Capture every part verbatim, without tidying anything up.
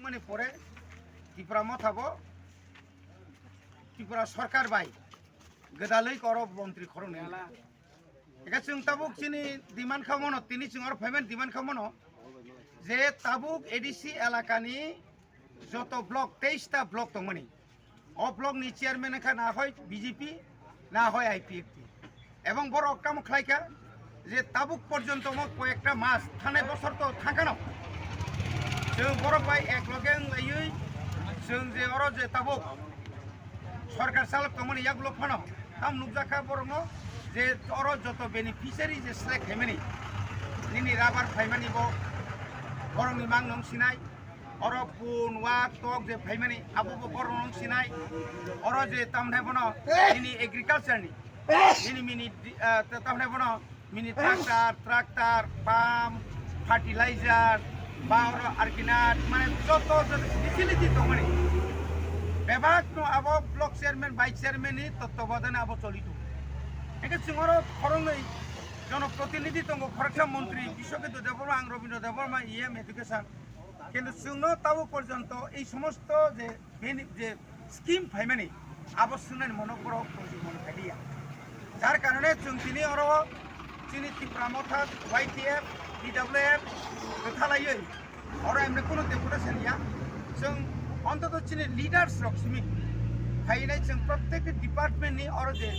Ani pore Tipra Motha bo Tripura Sarkar bai gwdalwi korok montri khoroknwi wngkha. Eka chwng tabuk chini demand kha mano, tini chwng oro phaimani demand kha mano je tabuk A D C elakani joto block, teis ta block tongmani, o block ni chairman wngkha na hoi B J P, na hoi I P F T. Ebong borok tamo khlai kha je tabuk porjonto mo koyekta mas, thanai bosor to thangkano. Chwng borok bai ek loge wng laiwi chwng je oro je tabuk sorkar chalok tongmani yagulo phano tam nukjak kha borokno je oro joto beneficiary je select khaimani, nini rubber phaimani bo borokni mang nung sinai. Oro pun, wak, tok je phaimani, abo bo borok nung sinai. Oro je tamthai bono nini agriculture ni, nini mini, ah, ta-, tamthai bono mini tractor, tractor, pump, fertilizer, ba oro arkina, mane joto, joto facility tongmani. Bebak no abo block chairman, vice chairman ni totwabadane abo choli tongo. Hingke chwng oro khoroknwi jonoprotinidhi tongo, khoroksa montri Biswaketu Debbarma, ang Rabindra Debbarma, E M education. Kintu chwngno tabuk porjonto ei somosto je beni-, je scheme phaimani abo swngnani mono borok project mono phailiya. Jar karone chwng tini oro chini Tipra Motha, Y T F, T W F kwthalaiwi oro emne kunu deputation ya. Chwng ontoto chini leaders rok simi phainai chwng prottek department ni oro je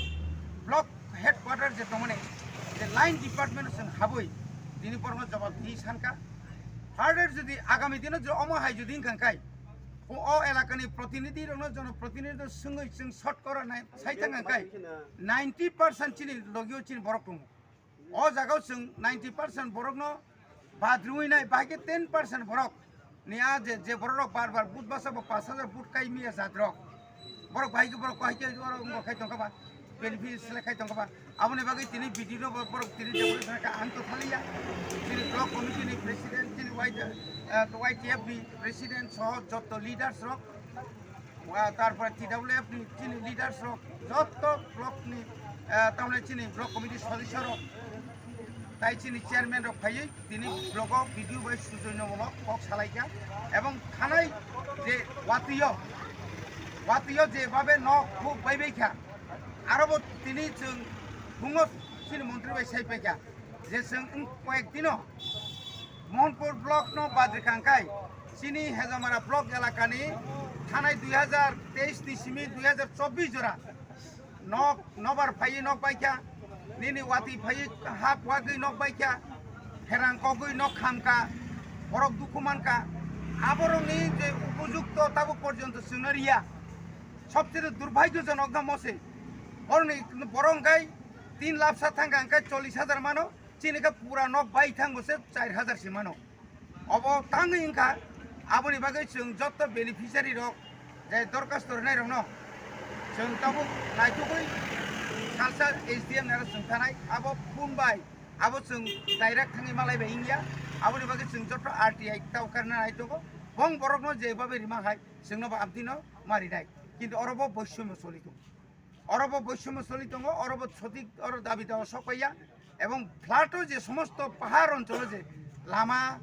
block headquarter je tongmani je line department chwng habwi tini borokno jobab di sankha. Further jodi agami dino je omo hai jodi wngkha khe, o, o elakani protinidhi rokno, jono protinidhi rok swngwi chwng short kora nai sai thang khe ninety percent chini logio chini borok tongo. O jagao chwng ninety percent borokno bad rwui nai, bahai khe ten percent borok ni a je, je borok rok bar bar but basa bo pash hajar but kai miya jat rok. Borok bahai khe borok kahai khe borok wngbo khai tongkha ba, benefit select khai tongkha ba. Aboni bagwi tini B D O no bo borok tini deputation kha ang to thaliya. Chini block committee ni president, chini Y T, eh, Y T F ni president soho joto leaders rok, ah, tarpore T W F ni chini leaders rok, joto block ni, eh, tamni chini block committee sodosyo rok, tai chini chairman rok phaiwi tini blogo video bai sujoino molo kok salaikha ebong thanai je watio, watio je babe nok huk bai bai kha, aro bo tini chwng bungo chini montri bai sai paikha je chwng wng koyek dino Mohanpur block no badri kangkai chini Hejamara block elakani thanai dui hajar teis ni simi dui hajar chobbish jora nok nobar phaiwi nok baikha, nini wati phaiwi hak wagwi nok baikha, pherang kogwi nok khamkha, borok dukhu mankha. Aborokni je upojukto tabuk porjonto chwngno riya, sobcheye durbhagyojonok no mose. Borokni borok hwnkhe tin lapsa thangkha hwnkhe chollish hajar mano, chini khe pura nok bai thango se char hajar se mano. Obo tangwi wngkha, aboni bagwi chwng joto beneficiary rok je dorkhasto rwnairokno chwng tabuk naitugwi salsa S D M nero chwng thanai, abo phone bai, abo chwng direct thangwi malai bai wngya, aboni bagwi chwng joto R T I tei karna naitukgo, bong borokno je babe rima hai chwngno bo abdino ma rinai, kintu oro bo boisomo choli tongo. Oro bo boisomo choli tongo, oro bo sotik oro dabi dawa sok paiya, ebong flato je somosto pahar oncholo je lama,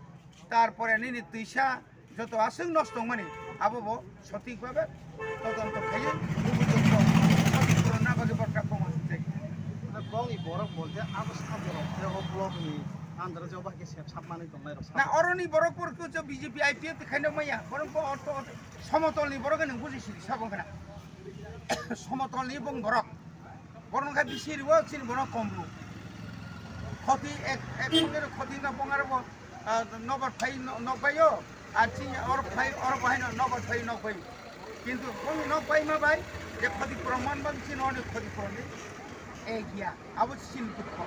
tarpore nini twisa joto aswk nosto wngmani, abo bo sotik babe todonto khaiwi upojukto sotik puronna bagwi bo kha koma sujai. Bongni borok bolte abo sa borok je o block ni andro je o bahai khe sep sap manwi tongnai rok sa. Na oroni borok por kucho B J P I P F khaino maya, borok bo orto somotolni borok ni buji siri sabo khna. Somotolni bong borok. Borok kha bisi riwo chini borok kom ru. Khoti ek, ek khoti na bong aro bo, ah, nobar phai no-, nok baio. Ar chini or phai, or bahai no nobar phai nok bai. Kintu bong nok bai ma bai, je khoti proman bang chini oni khoti proman. Ek ya, abo chini dukho.